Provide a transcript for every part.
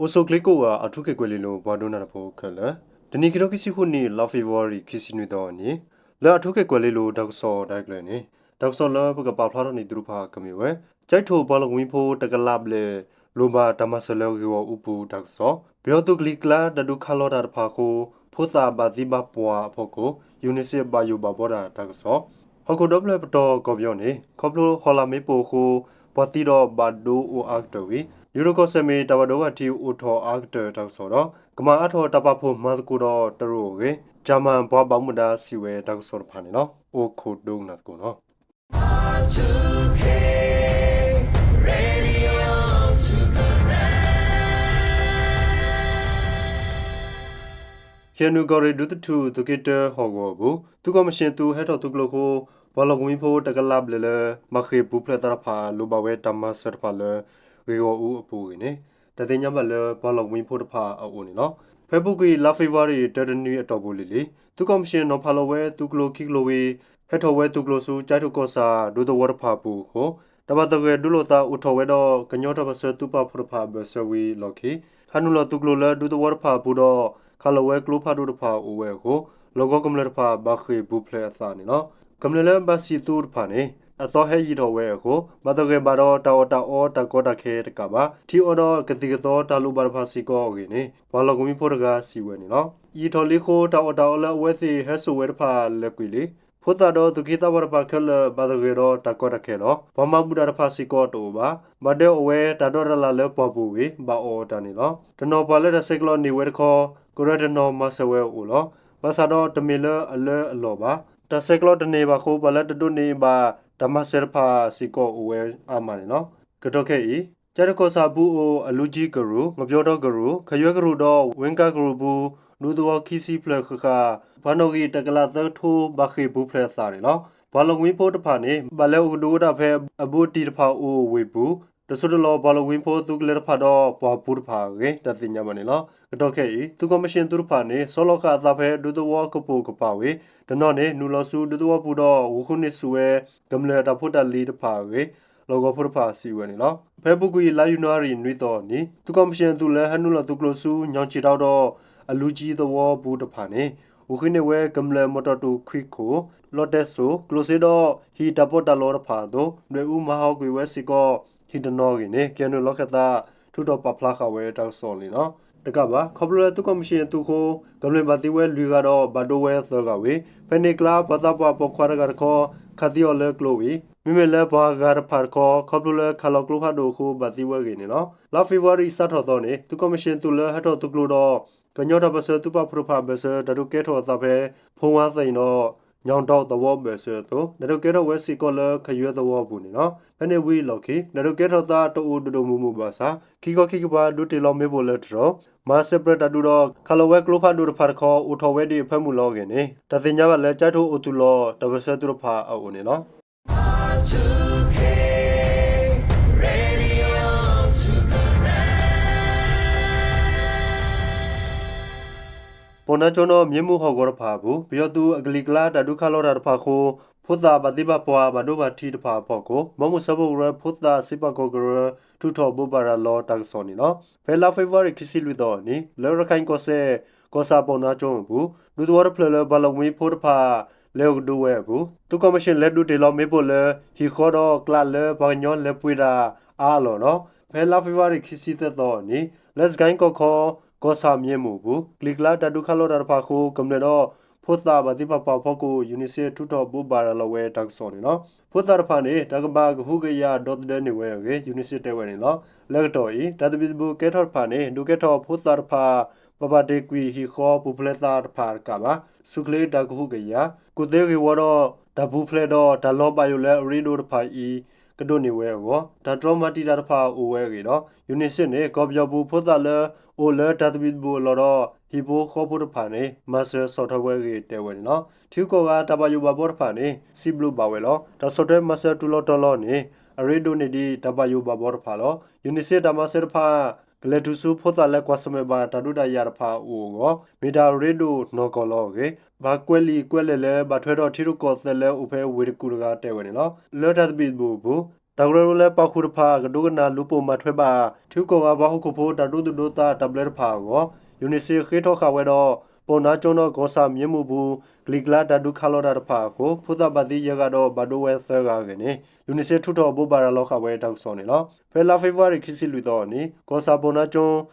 အိၣ်ဆူၣ်ချ့ကိးဂၤ အၣ်ထူခ့ၣ်ကွဲၤလ့လိၤ ပှၤဒိကနၣ်တၢ်ဖိခဲလၢာ်, တနံၤခံထိခံဆံဃုနံၣ် လါဖ့ၤဘြူၤအါရံၤ ခံဆံနွံသီအနံၤ, လၢအၣ်ထူခ့ၣ်ကွဲၤလ့လိၤ တၢ်ကစီၣ်တၢ်ရဲၣ်တၢ်ကျဲၤန့ၣ်, တၢ်ကစီၣ်လၢပကပာ်ဖျါထီၣ်န့ၢ်သုတဖၣ်ကမ့ၢ်ဝဲ ကၠဲးထိၣ်ပှၤလီၢ်ကဝံၤဖိတကလးဘျဲၣ် လိၣ်ဘၣ်တၢ်မၤစၢၤလၢဂ့ၢ်ဂီၢ်အူပူၤတၢ်ကစီၣ်, ပယီၤသုးကလံၤကျါတၢ်ဒုးခးလီၤတၢ်တဖၣ်အဃိ ဖိသၣ်ဘၣ်သံဘၣ်ပှၢ်အဖီခိၣ် ယူၤနံစ့းဘၣ်ယိၣ်ဘၣ်ဘှီတၢ်တၢ်ကစီၣ်, ဟီၣ်ခိၣ်ဒီဖျၢၣ်ပတီၢ်ကီၢ်ပယီၤန့ၣ် ခီဖျိဟီၣ်လာ်မ့ၣ်ပိၢ်အဃိ ပှၤသံဒီးဘၣ်ဒိအိၣ်အါကတၢၢ်ဝံၤ ယူၤဒိၣ်ကီၢ်စဲၣ်မ့ၢ်တၢ်ဘၣ်ဒိဘၣ်ထံးအိၣ်ထီၣ်အါကတၢၢ်တၢ်ကစီၣ်ဒီး ကမၤအါထီၣ်တၢ်ပာ်ဖှိၣ်မၤသကိးဒီးတရူးအဂ့ၢ် ကၠၣ်မၣ်ပှၤဘၣ်မူဒါစံးဝဲတၢ်ကစီၣ်တဖၣ်န့ၣ်လီၤ. အိၣ်ခိးဒိကနၣ်သကိးလီၤ. ခ့ၣ်အဲၣ်ယူၣ် ကီၢ်ရ့ၣ်ဒူသထူၣ် သုးက့တၢဟီၣ်ကဝီၤအပူၤ သုးကီၢ်မံၣ်ၡ့ၣ်သုးဟဲထီၣ်သုးကျိၤအဃိ ပှၤလီၢ်ကဝံၤဖိတကလးဘျဲၣ်လၢ ဘၣ်ဃ့ၢ်ပူၤဖျဲးသးတဖၣ် လိၣ်ဘၣ်ဝဲတၢ်မၤစၢၤတဖၣ်လၢ ဂ့ၢ်ဂီၢ်အူအပူၤအဂ့ၢ်န့ၣ် တၢ်သ့ၣ်ညါဘၣ်လၢပှၤလီၢ်ကဝံၤဖိတဖၣ်အအိၣ်န့ၣ်လီၤ. ဖဲအပူၤကွံာ် လါဖ့ၤဘြူၤအါရံၤ တၢတနွံအတီၢ်ပူၤလံၤလံၤ သုးကီၢ်မံၣ်ၡ့ၣ်နီၤဖးလီၤဝဲသုးကျိၤခံကျိၤဝံၤ ဟဲထီၣ်ဝဲသုးကျိၤဆူ ကၠဲးထိၣ်ကီၢ်ဆၣ် ဒူသဝီတဖၣ်အပူၤအဃိ တၢ်ဘၣ်သဂၢၢ်ဒုးလိာ်သးအိၣ်ထီၣ်ဝဲဒီး ကညီတၢ်ပၢၢ်ဆၢသုးပာ်ဖှိၣ်တဖၣ်အဘၢၣ်စၢၤဝံၤအလီၢ်ခံ ဟးနုာ်လီၤသုးကျိၤလၢဒူသဝီတဖၣ်အပူၤဒီး ခးလီၤဝဲကျိဖးဒိၣ်တဖၣ်အိၣ်ဝဲအဃိ လီၢ်ကဝီၤကမျၢၢ်တဖၣ် ဘၣ်ဃ့ၢ်ပူၤဖျဲးအသးန့ၣ်လီၤ. ကမျၢၢ်လၢဘၣ်စံးသူတဖၣ်န့ၣ် အသီဟဲယံာ်ထီၣ်ဝဲအဃိ ဘၣ်သဂၢၢ်ဘၣ်ဒီးတၢ်အီၣ်တၢ်အီတၢ်ကီတၢ်ခဲတကးဘၣ် ထံၣ်အီၤဒီးကသံၣ်ကသီတၢ်လိၣ်ဘၣ်တဖၣ်စ့ၢ်ကီးအဂ့ၢ်န့ၣ် ပှၤလီၢ်ကဝံၤဖိတဂၤစံးဝဲန့ၣ်လီၤ. ယံာ်ထီၣ်လံအဃိ တၢ်အီၣ်တၢ်အီလၢအဝဲသ့ၣ်ဟဲစိာ်ဝဲတဖၣ်လဲၤကွံာ်လံ ဖိသၣ်ဒီးသုးက့သးပှၢ်တဖၣ်ခဲလၢာ်ဘၣ်သဂၢၢ်ဒီးတၢ်ကီတၢ်ခဲဒီး ပှၤမၤဘူၣ်တၢ်တဖၣ်စ့ၢ်ကီးတအိၣ်ဘၣ်. ဘၣ်ဒၢအီၣ်ဝဲတၢ်ဒီတၢ်လၣ်လၢပှၢ်ပူၤဝံၤ ဘၣ်အီၣ်အီၤတၢ်န့ၣ်လီၤ. တနီၤပှၤလၢတၢ်ဆဲးကျိးန့ၢ်ဝဲတခီ ကရၢတနီၤမၤစၢၤဝဲအအိၣ်လီၤ. ဘၣ်ဆၣ်ဒီးတမ့ၢ်လၢအလၢအလီၢ်ဘၣ်. တၢ်ဆဲးကျိးတန့ၢ်ဘၣ်အဃိ ပှၤလၢတဒိးန့ၢ်ဘၣ်တၢ်မၤစၢၤတဖၣ်စ့ၢ်ကီးအိၣ်ဝဲအါမးန့ၣ်လီၤ. ကတီၢ်ခဲအံၤ ကၠဲးထိၣ်ကီၢ်ဆၣ်အပူၤအိၣ် အလူၤကၠံကရူၢ်, ငပျီၢ်တီကရူၢ်, ခယွဲကရူၢ်ဒီး ဝ့ကါကရူၢ်အပူၤ ဒူသဝီခံဆံဖျၢၣ်ဃၣ်ဃၣ် ပှၤနီၣ်ဂံၢ်တကလးသၢကထိဘၣ်ဃ့ၢ်ပူၤဖျဲးအသးန့ၣ်လီၤ. ပှၤလီၢ်ကဝံၤဖိတဖၣ်န့ၣ် ဘၣ်လဲၤအိၣ်ကဒုကဒါဖဲအဘူးအတံၢ်တဖၣ်အိၣ်ဝ့ၢ်ပူၤ တစိၢ်တလီၢ်ပှၤလီၢ်ကဝံၤဖိသုးကလၢၤတဖၣ်ဒီးပှၢ်ပူၤတဖၣ်အဂ့ၢ် တၢ်သ့ၣ်ညါဘၣ်န့ၣ်လီၤ. ကတီၢ်ခဲအံၤ သုးကီၢ်မံၣ်ၡ့ၣ်သုးတဖၣ်န့ၣ် ဆီလီၤဃာ်အသးဖဲဒူသဝီကပိာ်ကပၤဝံၤ တနီၤန့ၣ် နုာ်လီၤဆူဒူသဝီပူၤဒီး ဂုာ်ဃုန့ၢ်ဆူၣ်ဝဲ ကမျၢၢ်အတၢ်ဖိတၢ်လံၤတဖၣ်အဂ့ၢ် လီၢ်ကဝီၤဖိတဖၣ်စံးဝဲန့ၣ်လီၤ. ဖဲအပူၤကွံာ် လါယနူၤအါရံၤနွံသီအနံၤ သုးကီၢ်မံၣ်ၡ့ၣ်သုးလၢဟဲနုာ်လီၤသုးကျိၤဆူ ညီၣ်ကၠံၣ်တီဒီး အလူၤကၠံသဝီပူၤတဖၣ်န့ၣ် ဂုာ်ဃုန့ၢ်ဝဲကမျၢၢ်မီၢ်တီၣ်တူၣ်ခွံခိၣ် လီတဲစိၤ ကျိၣ်စ့ဒီးဟံၣ်တၢ်ပီးတၢ်လီတဖၣ်အသိး ဒွဲၣ်အူမၤဟးဂီၤကွံာ်ဝဲစ့ၢ်ကီး ဟံၣ်တနီၤအဂ့ၢ်န့ၣ် ကညီလီၢ်ခၢၣ်သး ထုးထီၣ်ပာ်ဖျါဃာ်ဝဲတၢ်ကစီၣ်န့ၣ်လီၤ. တကးဘၣ် ခီဖျိလၢသုးကီၢ်မံၣ်ၡ့ၣ်သုးအဃိ ကမျၢၢ်ဘၣ်သံဝဲလွံၢ်ဂၤဒီး ဘၣ်ဒိဝဲသၢဂၤဝံၤ ဖဲန့ၣ်အကျါ ပှၤသးပှၢ်ပိာ်ခွါတဂၤတခီ ခးသံအီၤလၢကျိဝံၤ မ့မ့ၢ်လၢပှၤဂၤတဖၣ်တခီ ခီဖျိလၢခးလီၤကျိဖးဒိၣ်အဃိ ဘၣ်သံဝဲအဂ့ၢ်န့ၣ်လီၤ. လါဖ့ၤဘြူၤအါရံၤစးထီၣ်သီန့ၣ် သုးကီၢ်မံၣ်ၡ့ၣ်သုးလၢဟဲထီၣ်သုးကျိၤဒီး ကညီတၢ်ပၢၢ်ဆၢသုးပာ်ဖှိၣ်တဖၣ်အဘၢၣ်စၢၤ တၢ်ဒုးကဲထီၣ်အသးဖဲ ဖိဝါသ့ၣ်ဒီး ညီၣ်တီၣ်သဝီအဘၢၣ်စၢၤအသိး တၢ်ဒုးကဲထီၣ်ဝဲစ့ၢ်ကီးလၢခယွဲသဝီအပူၤန့ၣ်လီၤ. ဖဲန့ၣ်ဝံၤအလီၢ်ခံ တၢ်ဒုးကဲထီၣ်သးတအိၣ်ဒိၣ်ဒိၣ်မုၢ်မုၢ်ဘၣ်ဆၣ် ခံခီခံကပၤဒုးတ့ၢ်လီၤမ့ၣ်ပိၢ်လၢတြီၤ မၤစဲးပြဲးတၢ်ဒုးဒီး ခးလီၤဝဲကျိဖးဒိၣ်တဖၣ်တခီ အိၣ်ထီၣ်ဝဲဒံးအဖၢမုၢ်လီၤအဂ့ၢ်န့ၣ် တၢ်သ့ၣ်ညါဘၣ်လၢ ကၠဲးထိၣ်အိၣ်သူၣ်လီၤတၢ်ပၢၢ်ဆၢသုးတဖၣ်အအိၣ်န့ၣ်လီၤ. ပီၣ်နါကၠိဒီး မၠ့မူဟီၣ်ကဝီၤတဖၣ်အပူၤ ပယီၤသုးအကလံၤကျါတၢ်ဒုးခးလီၤတၢ်တဖၣ်အဃိ ဖိသၣ်ဘၣ်သံဘၣ်ပှၢ်ဘၣ်ဒိဘၣ်ထံးတဖၣ်အဖီခိၣ် ဘီမုၢ်စၢဖှိၣ်ကရၢ ထုးထီၣ်ဘိးဘၣ်ရၤလီၤတၢ်ကစီၣ်န့ၣ်လီၤ. ဖဲလါဖ့ၤဘြူၤအါရံၤခံဆံလွံၢ်သီအနံၤ လၢရခၢၣ်ကီၢ်စဲၣ် ကီၢ်ဆၣ်ပီၣ်နါကၠိအပူၤ ဒူသဝီတဖျၢၣ်လၢပှၤလီၢ်ကဝံၤဖိတဖၣ် လဲၤအိၣ်ကဒုဝဲအပူၤ သုးကီၢ်မံၣ်ၡ့ၣ်လဲၤဒုးတ့ၢ်လီၤမ့ၣ်ပိၢ်လၢ ဟံၣ်ဃီဒီးကျးလၢပှၤကညီလဲၤပှ့ၤတၢ်အါအလီၢ်လီၤ. ဖဲလါဖ့ၤဘြူၤအါရံၤခံဆံသၢသီအနံၤ လၢစကဲကီၢ်ခီ ကီၢ်ဆၣ်မၠ့မူအပူၤ ကလံၤကျါတၢ်ဒုးခးလီၤတၢ်တဖၣ်အဃိ ကမျၢၢ်ဒီး ဖိသၣ်ဘၣ်သံဘၣ်ပှၢ်အဖီခိၣ် ယူၤနံစ့းထုးထီၣ်ဘိးဘၣ်ရၤလီၤဝဲတၢ်ကစီၣ်န့ၣ်လီၤ. ဖိသၣ်တဖၣ်န့ၣ် တၢ်ကဘၣ်ကဟုကယာ်ဒီသဒၢန့ၢ်ဝဲအဂ့ၢ် ယူၤနံစ့းတဲဝဲန့ၣ်လီၤ. လၢကတီၢ်အံၤ တၢ်သဘံၣ်သဘုၣ်ကဲထီၣ်တဖၣ်န့ၣ် ဒုးကဲထီၣ်ဖိသၣ်တဖၣ် ပာ်ပာ်တ့ၢ်ကွံာ်ဟံၣ်ဃီပူၤဖျဲးသးတဖၣ်တကးဘၣ် ဆူၣ်ချ့တၢ်ကဟုကယာ် ကူၣ်သ့ဂ့ၢ်ဝီဒီး တၢ်ပူၤဖျဲးဒီးတၢ်လီၤဘၣ်ယိၣ်လၢအရ့ဒိၣ်တဖၣ်အံၤ ကဒိးန့ၢ်ဝဲအဂီၢ် တၢ်တြီမၤတံာ်တာ်တဖၣ်အိၣ်ဝဲအဂ့ၢ်ဒီး ယူၤနံစ့းန့ၣ် ကီၢ်ပယီၤပူၤဖိသၣ်လၢ အိၣ်လၢတၢ်သဘံၣ်သဘုၣ်အလီၢ်ဒီး ဟံၣ်ဖိဃီဖိတဖၣ်န့ၣ် မၤစၢၤဆီၣ်ထွဲဝဲအဂ့ၢ်တဲဝဲန့ၣ်လီၤ. ထံဂုၤကီၢ်ဂၤတၢ်ဘၣ်ယိၣ်ဘၣ်ဘှီတဖၣ်န့ၣ် စံးဘျုးဘၣ်ဝဲလီၤ. တၢ်ဆီၣ်ထွဲမၤစၢၤတုၤလီၤတီၤလီၤန့ၣ် အရ့ဒိၣ်န့ၢ်ဒံးတၢ်ဘၣ်ယိၣ်ဘၣ်ဘှီတဖၣ်လီၤ. ယူၤနံစ့းတၢ်မၤစၢၤတဖၣ် ကလဲၤတုၤဆူဖိသၣ်လၢကွၢ်ဆၢၣ်မဲာ်ဘၣ်တၢ်ဒုးတၢ်ယၤတဖၣ်အအိၣ်အဂီၢ် မ့ၢ်တၢ်ရ့ဒိၣ်နီၢ်ကီၢ်လီၤအဂ့ၢ် ပှၤကွဲးလံာ်ကွဲးလဲၢ်လၢဘၣ်ထွဲဒီးထံရူၢ်ကီၢ်သဲးလၢအိၣ်ဖဲဝ့ၢ်တကူၣ်တဂၤတဲဝဲန့ၣ်လီၤ. လၢတၢ်သဘံၣ်သဘုၣ်အပူၤ တၢ်ကရၢကရိလၢပာ်ဃုာ်တဖၣ် ကဒိကနၣ်လူၤပိာ်မၤထွဲဘၣ် ထံဂုၤကီၢ်ဂၤပှၤဟီၣ်ခိၣ်ဖိတၢ်ဒိသူၣ်ဒိသးတၢ်ဘျၢတဖၣ်အဂီၢ် UNICEF ဃ့ထီၣ်ဃာ်ဝဲဒီး ပိာ်နါကၠိဒီးကီၢ်ဆၣ်မံမူၣ်အပူၤ ကလံၤကျါတၢ်ဒုးခးလီၤတၢ်တဖၣ်အဃိ ဖိသၣ်ဘၣ်သံယဲၢ်ဂၤဒီးဘၣ်ဒိဝဲသၢဂၤအဂ့ၢ်န့ၣ် UNICEF ထုးထီၣ်ဘိးဘၣ်ရၤလီၤဃာ်ဝဲတၢ်ကစီၣ်န့ၣ်လီၤ. ဖဲလါဖ့ၤဘြူၤအါရံၤခံဆံလွံၢ်သီအနံၤ ကီၢ်ဆၣ်ပိာ်နါကၠိ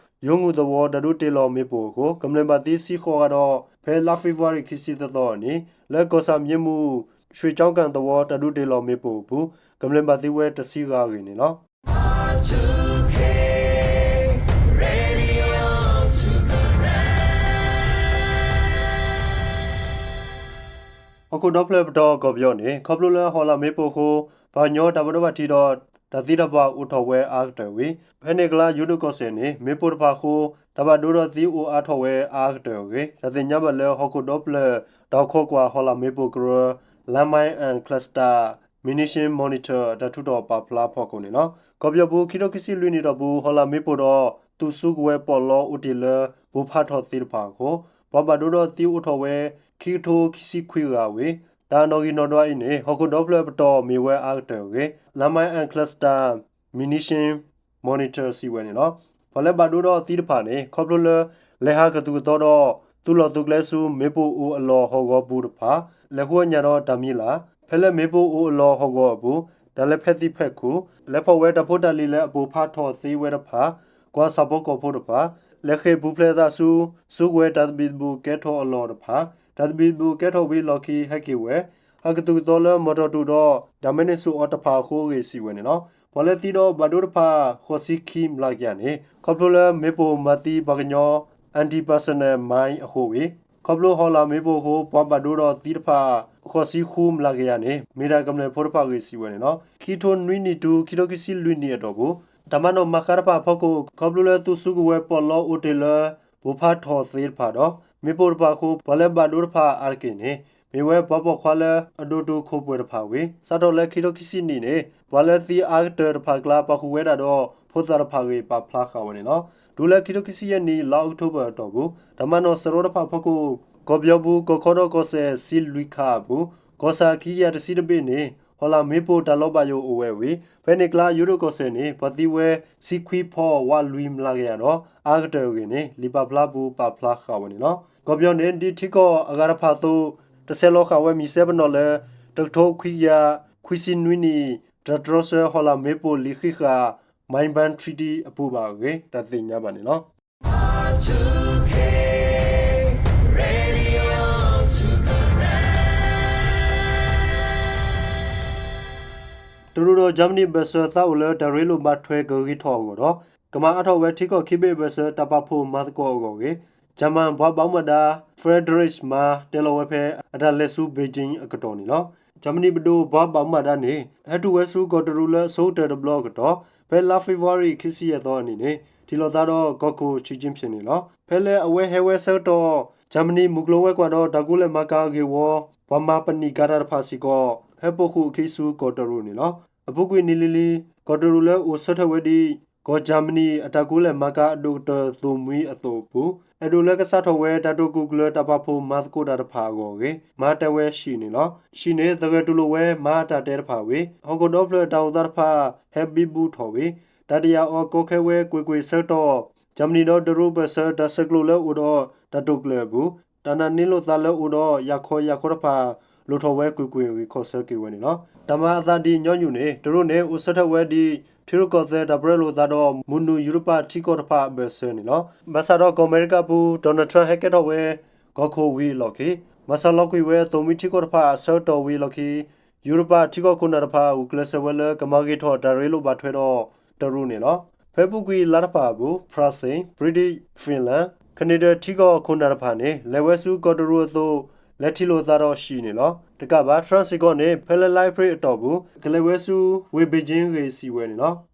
ယိၤငူၣ်သဝီတၢ်ဒုးတ့ၢ်လီၤမ့ၣ်ပိၢ်အဃိ ကမျၢၢ်ဘၣ်သံဆံဃိးဂၤဒီး ဖဲလါဖ့ၤဘြူၤအါရံၤခံဆံသၢသီအနံၤ လၢကီၢ်ဆၣ်မံမူၣ် ရွှ့ၣ်ကၠီကၣ်သဝီတၢ်ဒုးတ့ၢ်လီၤမ့ၣ်ပိၢ်အပူၤ ကမျၢၢ်ဘၣ်သံဝဲတဆံဂၤအဂ့ၢ်န့ၣ်လီၤ. ဟီၣ်ခိၣ်ဒီဖျၢၣ်ပတီၢ်ကီၢ်ပယီၤန့ၣ် ခီဖျိလၢဟီၣ်လာ်မ့ၣ်ပိၢ်အဃိ ပှၤကညီတၢ်ဘၣ်ဒိဘၣ်ထံးဒီး တၢ်သံတၢ်ပှၢ်အိၣ်ထီၣ်ဝဲအါကတၢၢ်ဝံၤ ဖဲန့ၣ်အကျါ ယိၤဒိၣ်ကီၢ်စဲၣ်န့ၣ် မ့ၣ်ပိၢ်တဖၣ်အဃိ တၢ်ဘၣ်ဒိဒီးသံအိၣ်အါထီၣ်ဝဲအါကတၢၢ်အဂ့ၢ် တၢ်သ့ၣ်ညါဘၣ်လၢဟီၣ်ခိၣ်ဒီဖျၢၣ် တၢ်အိၣ်ခိးကွၢ်ဟီၣ်လာ်မ့ၣ်ပိၢ်ကရၢ Landmine and Cluster Munition Monitor အတၢ်ထုးထီၣ်ပာ်ဖျါအဖီခိၣ်န့ၣ်လီၤ. ကီၢ်ပယီၤပူၤ ခံထိခံဆံလွံၢ်နံၣ်အတီၢ်ပူၤ ဟီၣ်လာ်မ့ၣ်ပိၢ်ဒီး သူၣ်စုကဝဲၤပီးလီအိၣ်တ့ၢ်လၢ ပိၢ်ဖးထီၣ်သ့တဖၣ်အဃိ ပှၤဘၣ်ဒိဒီးသံအိၣ်ထီၣ်ဝဲ ခံကထိခံဆံခွံဂၤဝံၤ တၢ်နီၣ်ဂံၢ်နီၣ်ဒွးအံၤန့ၣ် ဟီၣ်ခိၣ်ဒီဖျၢၣ်အပတီၢ်မ့ၢ်ဝဲအါကတၢၢ်အဂ့ၢ် Landmine and Cluster Munition Monitor စံးဝဲန့ၣ်လီၤ. ပှၤလၢဘၣ်ဒိဒီးသံတဖၣ်န့ၣ် ခီဖျိလၢ လဲၤဟးကသူၣ်ကသီဒီး သူၣ်လီၤသူၣ်ကျဲဆူ မ့ၣ်ပိၢ်အိၣ်အလီၢ်ဟီၣ်ကဝီၤပူၤတဖၣ်, လဲၤဟူအညၣ်ဒီးတၢ်မံၤလၢ်, ဖဲလၢမ့ၣ်ပိၢ်အိၣ်အလီၢ်ဟီၣ်ကဝီၤအပူၤ တၢ်လဲၤဖဲးသံဖဲးခိၣ်, လဲၤဖီၣ်ဝဲတၢ်ဖိတၢ်လံၤလၢအပိၢ်ဖးထီၣ်သ့ဝဲတဖၣ်, ကွၢ်ဆၣ်ဖိကီၢ်ဖိတဖၣ်, လဲၤဃ့ၢ်ပူၤဖျဲးသးဆူ စုကဝဲၤတၢ်သဘံၣ်သဘုၣ်ကဲထီၣ်အလီၢ်တဖၣ်, တၢ်သဘံၣ်သဘုၣ်ကဲထီၣ်ဝံၤလီၢ်ခံဟဲက့ၤဝဲ ဟးကသူၣ်ကသီလၢမီၢ်တီၢ်တူၣ်ဒီး တၢ်မဲန့ၣ်ဆူၣ်အီၤတဖၣ်အဃိအဂ့ၢ် စံးဝဲန့ၣ်လီၤ. ပှၤလၢသံဒီးဘၣ်ဒိတဖၣ် ဃိးဆံခံမျးကယၤန့ၣ် ခီဖျိလၢမ့ၣ်ပိၢ်မၤသံပှၤကညီ anti-personnel mine အဃိဝံၤ ခီဖျိဟီၣ်လာ်မ့ၣ်ပိၢ်အဃိ ပှၤဘၣ်ဒိဒီးသံတဖၣ် ဃိးဆံဃုမျးကယၤန့ၣ် မ့ၢ်တၢ်ကမျၢၢ်ဖိတဖၣ်အဂ့ၢ် စံးဝဲန့ၣ်လီၤ. ခံထိနွံနံၣ်တုၤ ခံထိခံဆံလွံၢ်နံၣ်အတီၢ်ပူၤ တၢ်မၤနီၣ်မၤဃါတဖၣ်အဖီခိၣ် ခီဖျိလၢသူၣ်စုကဝဲၤပီးလီအိၣ်တ့ၢ်လၢ ပိၢ်ဖးထီၣ်သ့တဖၣ်ဒီး မ့ၣ်ပိၢ်တဖၣ်အဃိ ပှၤလၢဘၣ်ဒိတဖၣ်အါတက့ၢ်န့ၣ် မ့ၢ်ဝဲပှၤပိာ်ခွါလၢအဒိၣ်တုာ်ခိၣ်ပှဲၤတဖၣ်ဝံၤ စးထီၣ်လၢခံထိခံဆံနံၣ်န့ၣ် ပှၤလၢသံအါကတၢၢ်တဖၣ်အကျါ ပာ်ဃုာ်ဝဲဒၣ်ဒီးဖိသၣ်တဖၣ်အဂ့ၢ် ပာ်ဖျါဃာ်ဝဲန့ၣ်လီၤ. တုၤလၢခံထိခံဆံယဲၢ်နံၣ် လါအီးကထိဘၢၣ်အတီၢ်ပူၤ တၢ်မၤနီၣ်စရီတဖၣ်အဖီခိၣ် ကီၢ်ပယီၤပူၤ ကီၢ်ခီဒီးကီၢ်စဲၣ် ဆံလွံၢ်ခါအပူၤ ကီၢ်ဆၣ်ခံကယၤတဆံတဘ့ၣ်န့ၣ် ဟီၣ်လာ်မ့ၣ်ပိၢ်တၢ်လီၤဘၣ်ယိၣ်အိၣ်ဝဲဝံၤ ဖဲန့ၣ်အကျါ ယိၤဒိၣ်ကီၢ်စဲၣ်န့ၣ် ပှၤသံဝဲ ဆံခွံဖီ ဝးလွံၢ်မျးကယၤဒီး အါကတၢၢ်အဂ့ၢ်န့ၣ် လံာ်ပာ်ဖျါပူၤပာ်ဖျါဃာ်ဝဲန့ၣ်လီၤ. ကီၢ်ပယီၤန့ၣ် ဒ်ထံကီၢ်အဂၤတဖၣ်အသိး တဆဲးလီၤဃာ်ဝဲမံၤစဲပနီၣ်လၢ တကထိခွံကယၤ ခွံဆံနွံနံၣ် တၢ်တြီဆၢဟီၣ်လာ်မ့ၣ်ပိၢ်လံာ်ဃံးဃာ် Mine Ban Treaty အပူၤဘၣ်အဂ့ၢ် တၢ်သ့ၣ်ညါဘၣ်န့ၣ်လီၤ. တရူးဒီးကၠၣ်မနံၣ်အဘၢၣ်စၢၤသးအိၣ်လၢတၢ်ရ့လိာ်ဘၣ်ထွဲကဂ့ၤထီၣ်အဂီၢ်ဒီး ကမၤအါထီၣ်ဝဲထံကီၢ်ခံဘ့ၣ်အဘၢၣ်စၢၤတၢ်ပာ်ဖှိၣ်မၤသကိးအဂီၢ်အဂ့ၢ် ကၠၣ်မၣ်ပှၤဘၣ်မူဘၣ်ဒါ Friedrich Merz တဲလီၤဝဲဖဲအတၢ်လဲၤဆူ Beijing အကတီၢ်န့ၣ်လီၤ. ကၠၣ်မနံၣ်ပဒိၣ်ပှၤဘၣ်မူဘၣ်ဒါန့ၣ် ဟဲတုၤဝဲဆူကီၢ်တရူးလၢအဆိကတၢၢ်တဘျီအကတီၢ် ဖဲလါဖ့ၤဘြူၤအါရံၤခံဆံယဲၢ်သီအနံၤန့ၣ် ထံၣ်လိာ်သးဒီးကီၢ်ခိၣ် Xi Jinping န့ၣ်လီၤ. ဖဲလၢအဝဲဟဲဝဲဆၢကတီၢ် ကၠၣ်မနံၣ်မုၢ်ကျိၤဝဲၤကွာ်ဒီးတၢ်ကူလဲၢ်မၤကၤအဂ့ၢ်ဝီ ပှၤမၤပနံာ်ကၤတၢ်တဖၣ်စ့ၢ်ကီး ဟဲပိာ်ဃုာ်အခံဆူကီၢ်တရူးန့ၣ်လီၤ. အပူၤကွံာ်နံၣ်လံၤလံၤ ကီၢ်တရူးလၢအိၣ်ဆၢထၢၣ်ဝဲဒ် ကီၢ်ကၠၣ်မနံၣ်အတၢ်ကူလဲၢ်မၤကၤအဒိၣ်ကတၢၢ်သိၣ်မှံအသိးအပူၤ အဲၣ်ဒိးလၢကစးထီၣ်ဝဲတၢ်တိာ်ကူၣ်ကျၢၤတၢ်ပာ်ဖှိၣ်မၤသကိးတၢ်တဖၣ်အဂီၢ်အဂ့ၢ် မၤတၢ်ဝဲ Xi န့ၣ်လီၤ. Xi န့ၣ် သဂၢၢ်တူၢ်လိာ်ဝဲမၤအတၢ်တဲတဖၣ်ဝံၤ ဟီၣ်ခိၣ်ဒီဖျၢၣ်တၢ်အိၣ်သးတဖၣ် ဟဲဘံဘူထီၣ်ဝံၤ တၢ်တယာ်အီၤကီခဲဝဲကွ့ၢ်ကွ့ၢ်ဆၢကတီၢ် ကၠၣ်မနံၣ်ဒီးတရူးအဘၢၣ်စၢၤတၢ်ဆဲးကျိးလၢအိၣ်ဒီးတၢ်တိာ်ကျၢၤအပူၤ တၢ်နာ်န့ၢ်လိာ်သးလၢအိၣ်ဒီးယၢ်ခီယၢ်ခီတဖၣ် လိၣ်ထီၣ်ဝဲကွ့ၢ်ကွ့ၢ်အဂ့ၢ်ခီၣ်ဆၢက့ၤဝဲန့ၣ်လီၤ. တၢ်မၤအသးဒ်ညီနုၢ်န့ၣ် တရူးန့ၣ် အိၣ်ဆၢထၢၣ်ဝဲဒ် ထံရူၢ်ကီၢ်သဲးတၢ်ပရၢလိာ်သးဒီး မုၢ်နုာ်ယူရပၤထံကီၢ်တဖၣ်အဘၢၣ်စၢၤန့ၣ်လီၤ. ဘၣ်ဆၣ်ဒီးကီၢ်အမဲရကၤပူၤ Donald Trump ဟဲကဲထီၣ်ဝဲ ကီၢ်ခိၣ်ဝံၤအလီၢ်ခံ မၤစၢၤလီၤကွံာ်ဝဲသိၣ်မှံထံကီၢ်တဖၣ်အဆၢကတီၢ်ဝံၤအလီၢ်ခံ ယူရပၤထံကီၢ်ခိၣ်နၢ်တဖၣ် ဂုာ်ကျဲးစၢးဝဲလၢကမၤဂ့ၤထီၣ်တၢ်ရ့လိာ်ဘၣ်ထွဲဒီးတရူးန့ၣ်လီၤ. ဖဲအပူၤကွံာ်လါတဖၣ်အပူၤ ဖရၣ်စ့ၣ် Britain, Finland, Canada ထံကီၢ်ခိၣ်နၢ်တဖၣ်န့ၣ် လဲၤဝဲဆူကီၢ်တရူးအသိး လဲၤထံၣ်လိာ်သးဒီး Xi န့ၣ်လီၤ. တကးဘၣ် Trump စ့ၢ်ကီးန့ၣ် ဖဲလၢလါအ့ဖြ့ၣ်အတီၢ်ပူၤ ကလဲၤဝဲဆူဝ့ၢ် Beijing အဂ့ၢ်စံးဝဲန့ၣ်လီၤ.